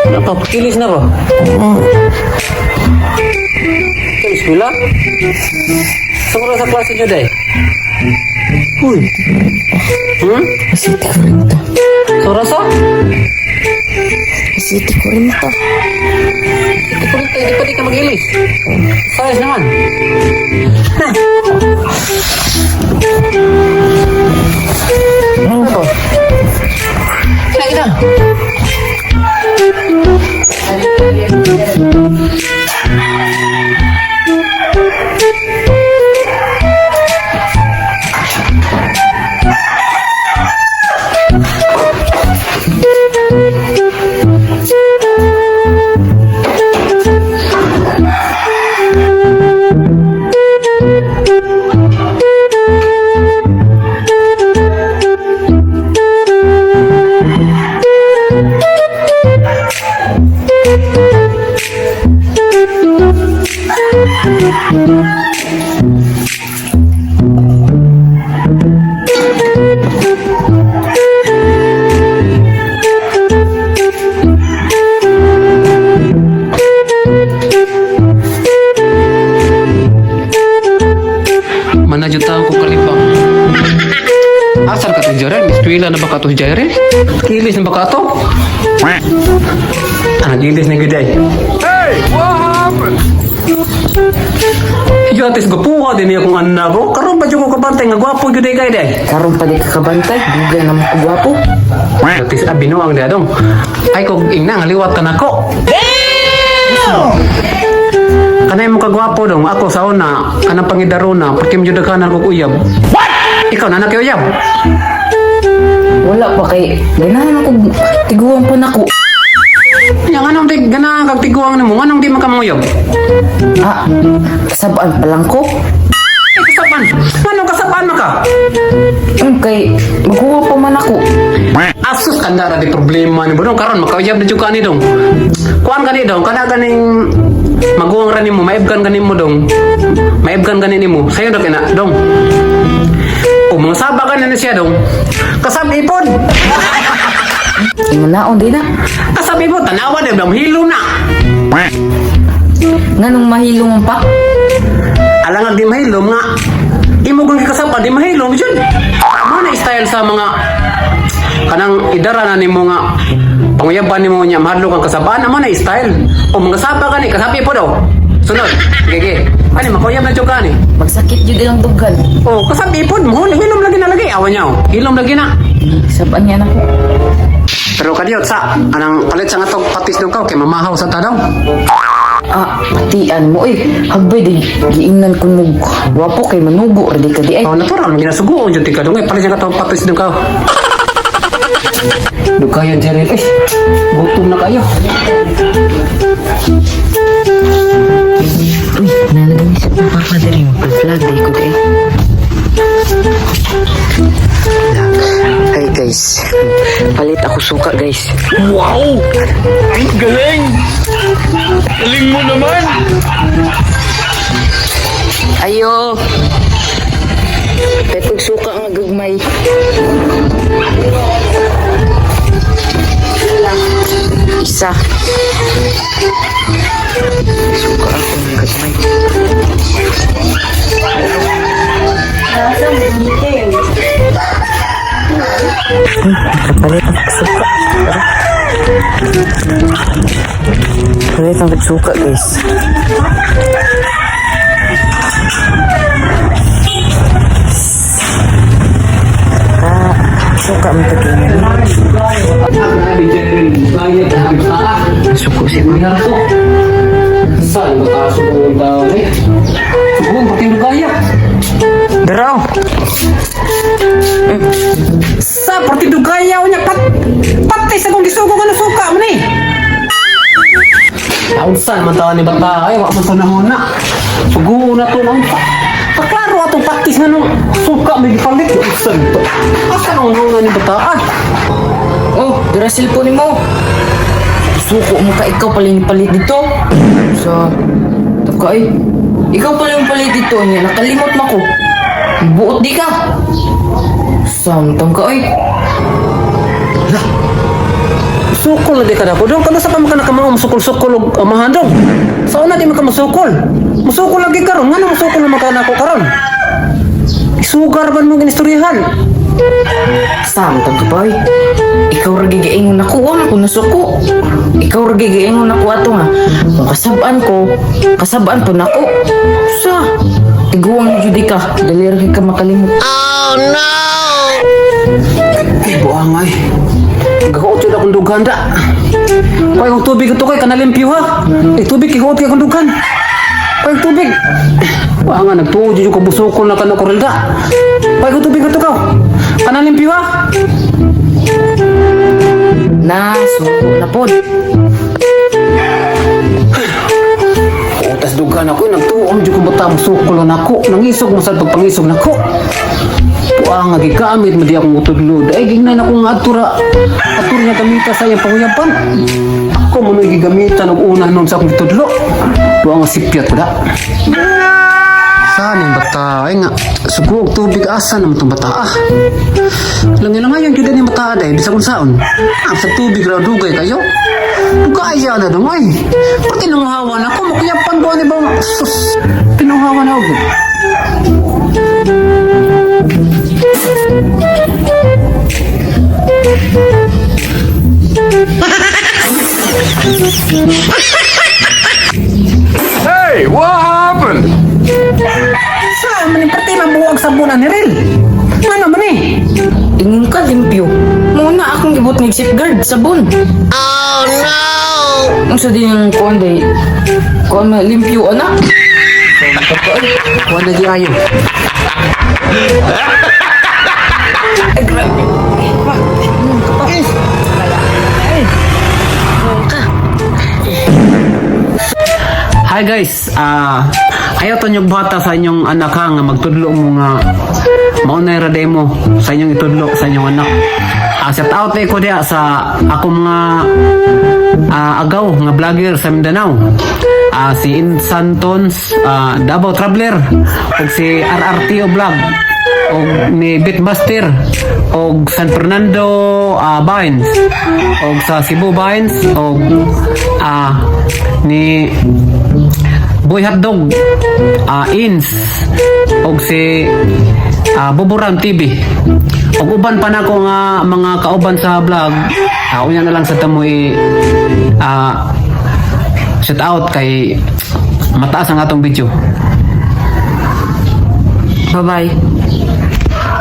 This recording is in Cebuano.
Ano pa? Kilis na ba? Kilis bila? Sa oras sa klase nyo, day? Uy. Hmm? 7:40. Sa oras ah? 7:40. Hindi pa rin, hindi pa di ka mag-ilis. Sayas naman. Ano to? Kina, kina. Mana juta ko kalibang. Asal ka to Jarel? Miss Twila na ba ka to Jarel? Kilis na ba ka to? Ah, gilis na giday. Hey, what happened? Yatis gapuha din niya kung anak ko. Karon pa jud ko kabantay nga gwapo gyud kay day. Karon pa di ka kabantay, dugay naman ko gwapo. Yatis ah, binuang di adong. Ay kog ingna nga liwat ka nako. Kanay mo kagwapo dong ako sa una kanang pangidarona porque medyo daghanan kog uyab. What? Ikaw na kay uyab. Wala pa kay ganahan ako tiguan pa nako. Yang anong di ganahan kag tiguang nimo nganong di man ka manguyab? Ah, kasabaan pa lang ko. Eh, kasapan. Anong kasapan man ka? Kay maguwa pa man ako. Asus kandara di problema ni dong karon makauyab na jud ka ni dong. Kuan kani dong kana ganing maguwang ra nimo maibgan gani mo dong. Maibgan gani nimo. Sayo dong kina dong. O mga saba ka na siya dong. Kasab ipon. Imanaon din na. Kasab ipon tanawa na dong hilo na. Nganong mahilong pa? Alangag di mahilom nga. Imo kung kasaba di mahilom jud. Mo na style sa mga kanang idara na nimo nga panguyaban nimo nya mahadlok ang kasabaan amo na style. O mga saba ka ni kasabi po daw. Sunod. Gege. Ani makuyab na jud ka ni. Magsakit jud ilang dughan. O kasabi po mo hilom lagi na lagi awa niya oh. Hilom lagi na. Kasabaan niya nako. Pero kadiyot sa anang palit sa nga tog patis dong ka kay mamahaw sa tadaw. Ah, patian mo eh. Hagbay di giingnan ko mo gwapo kay manugo ra di ka di ay. Oh, natural man ginasugoon jud ka dong eh palit sa nga tog patis dong ka. Dukayan Jerry. Eh, gutom na kayo. Uy, nalagay sa papa diri mag-vlog di ko di. Hi guys. Palit ako suka guys. Wow! Ang galing! Galing mo naman! Ayo. Kay suka nga gagmay. Isa. Suka ako ng gagmay. Kapalit ang suka. Kapalit ang suka guys. Ah, suka mo tagingin. Suko si Kuya ko. Saan ba ka suko daw eh? Suko, pati gaya. Daraw. Sa partido gaya niya pat patay sa kong gisugo nga nasuka man eh. Naunsan man taon ni bata ay wa man panahon na. Sugo na to naunsa. Paklaro atong practice nga nung suka may gipalit. Unsan to? Asa nung nung ni bata ah? Oh, dara cellphone mo. Suko mo ka, ikaw pala yung palit dito. Sa, taka eh. Ikaw pala yung palit dito niya, nakalimot na ko. Buot di ka. Samtang ka eh. Lah, Musukol na di ka na ko dong. Kano sa pa man ka nakamao musukol-sukol og amahan dong. Sa una di man ka musukol. Musukol lagi karon. Ngano musukol naman ka nako karon? Isugar man mong inistoryahan. Samtang ka pa oy. Ikaw ra gigiingon nako, wa man ko nasuko. Ikaw ra gigiingon nako ato nga. Kung kasab-an ko, kasab-an po nako. Sa tiguang na jud ka, dali ra kay ka makalimot. Ay, buangay. Gakaot yun akong dughan da. Kaya kong tubig ito kay kanalimpyo ha. Eh, tubig, kikaot kay akong dughan. Kaya kong tubig. Buanga, nagtuo dyan yung kabusukol na kanakuril da. Kaya kong tubig ito ka. Kanalimpyo ha. Na, suko na pod. Utas dughan ako, nagtuo ang dyan kong bata, musukol na ako. Nangisog mo sa pagpangisog na ko. Buanga, gigamit mo di akong utudlo. Ay, gingnan akong atura. Atur nga gamita sa iyang panguyapan. Ako mo nung gigamitan og una nun sa akong gitudlo. Buanga sipyat ko da. Saan yung bata? Ay nga, sugo og tubig asa naman itong bata ah. Langay lang ngayon, yun yung bata dahil bisag kung saon. Ah, sa tubig raw dugay kayo. Dugaya na dong ay. Pati tinunghawan ako, makuyapan ko ani ba? Sus, tinunghawan ako. Hey, what happened? Saan man yung pati mabuwag sa bunan ni Rel? Ano man eh? Ingon ka limpyo. Muna akong gibot ng safeguard sabon. Oh no. Unsa din yung kuan day? Kuan ma limpyo ana. Wala di ayo. Hi guys, ayaw to niyog bata sa inyong anak ha, nga magtudlo mo nga maunay ra demo sa inyong itudlo sa inyong anak. Shout out ko diha sa ako mga agaw nga vlogger sa Mindanao. Si Insantons, Davao Traveler ug si RRTO Vlog og ni Bitmaster og San Fernando Vines og sa Cebu Vines og ni Boy Hotdog Ins og si Buburam TV og uban pa nako nga mga kauban sa vlog. Unya na lang sa tamo i shout out kay mataas ang atong video. Bye-bye.